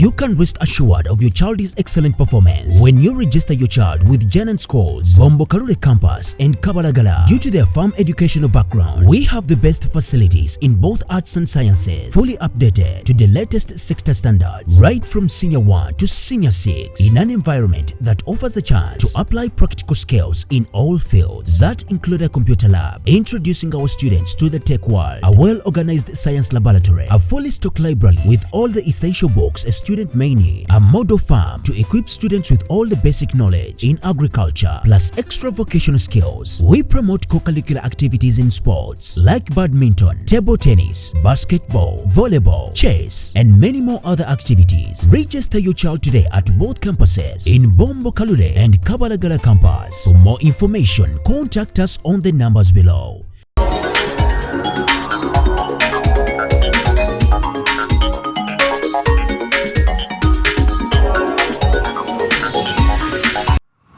You can rest assured of your child's excellent performance when you register your child with Janan Schools, Bombo Kalule Campus, and Kabalagala. Due to their farm educational background, we have the best facilities in both arts and sciences, fully updated to the latest sector standards, right from Senior 1 to Senior 6, in an environment that offers a chance to apply practical skills in all fields that include a computer lab, introducing our students to the tech world, a well-organized science laboratory, a fully stocked library with all the essential books a student may need, a model farm to equip students with all the basic knowledge in agriculture, plus extra vocational skills. We promote co-curricular activities in sports like badminton, table tennis, basketball, volleyball, chess, and many more other activities. Register your child today at both campuses in Bombo Kalule and Kabalagala campus. For more information, contact us on the numbers below.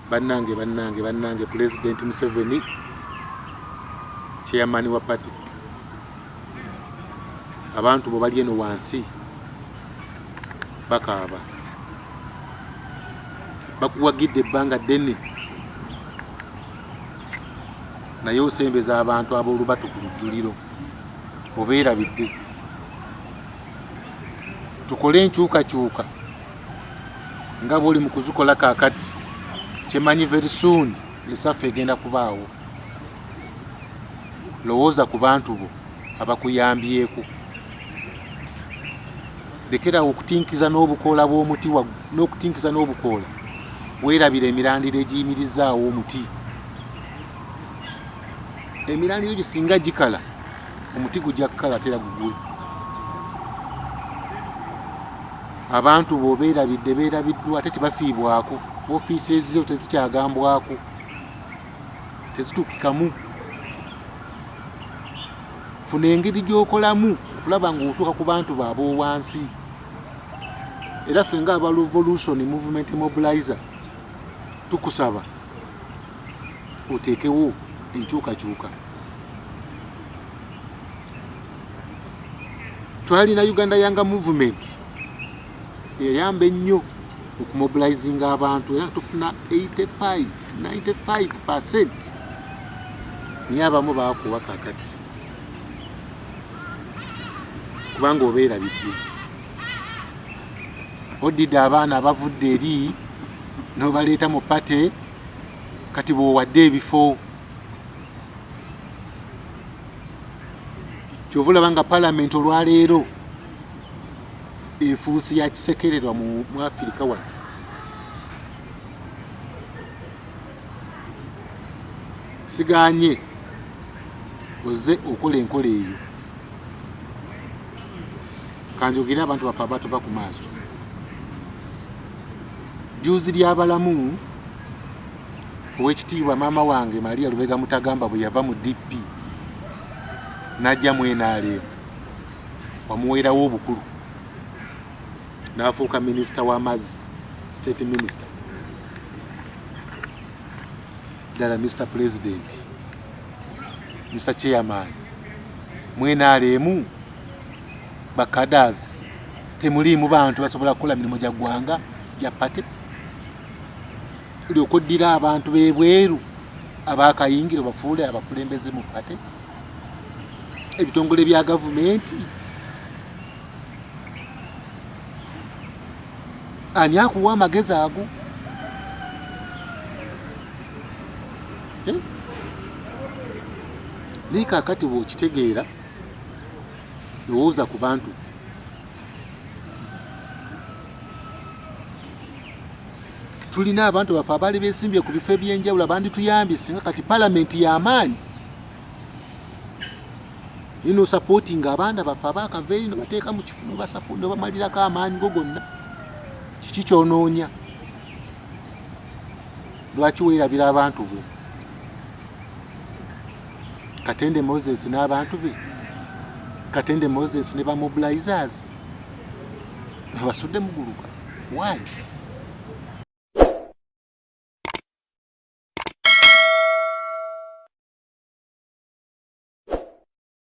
Bannange, bannange, bannange, Pulezidenti Museveni, chairman wa party, abantu bo bali eno wansi bakaaba, bakuwagidde ebbanga ddene, naye osembeza abantu ab'olubatu ku lujjuliro, obeerabidde. Tukole enkyukakyuka nga bwoli mu kuzikola kaakati. Kyemanyi, very soon reshuffle egenda kubaawo. Lowooza ku bantu bo abakuyambyeko. Lekerawo okutinkiza n'obukoola bw'omuti, n'okutinkiza n'obukoola, weerabira emirandira egiyimirizaawo omuti. Emirandira egyo singa gikala, omuti gujja kukala tera gugwe. Abantu bw'obeerabidde, beerabiddwa, ate tebafiibwako. Ofiisi ezizo tezikyagambwako, tezituukikamu. Funa engeri gy'okolamu okulaba ng'otuuka ku bantu baabwe wansi. Era ffe nga aba Revolution Movement Mobilizer tukusaba oteekewo enkyukakyuka. Twalina Uganda Young Movement eyayamba ennyo okumobilizinga abantu, era tufuna 85 95%, naye abamu baakuwa kakati kubanga obeerabidde. Oddidde abaana abavudde eri n'obaleeta mu party, kati bw'owadde ebifo, kyova olaba nga palamenti olwaleero efuusi ya kisekererwa mu Afirika wano. Siganye ozze okola enkola eyo. Kanjogere abantu baffe abatuva ku maaso. Juzi lyabalamu, owekitiibwa maama wange Maria Lubega Mutagamba bwe yava mu DP n'ajja mu NRM, wamuweerawo obukulu n'afuuka minisita w'amazzi, state minister. Ddala, Mr President, Mr Chairman, mu NRM bakadas temuliimu bantu basobola kukola mirimu gya ggwanga, gya party. Olyoka oddira abantu b'ebweru abakayingira bafuule abakulembeze mu party, ebitongole bya gavumenti. Ani akuwa amagezi ago? Eh? Naye kaakati bw'okitegeera, lowooza ku bantu. Tulina abantu baffe abaali besimbye ku bifo ebyenjawulo abandituyambye singa kati palamenti y'amaanyi ino supporting abaana baffe abakava eri, nobateeka mu kifo, nobamalirako amaanyi go gonna. Kiki kyonoonya? Lwaki weerabira abantu bo? Katende Moses n'abantu be, Katende Moses ne bamobilizers basudde muguluka. Why?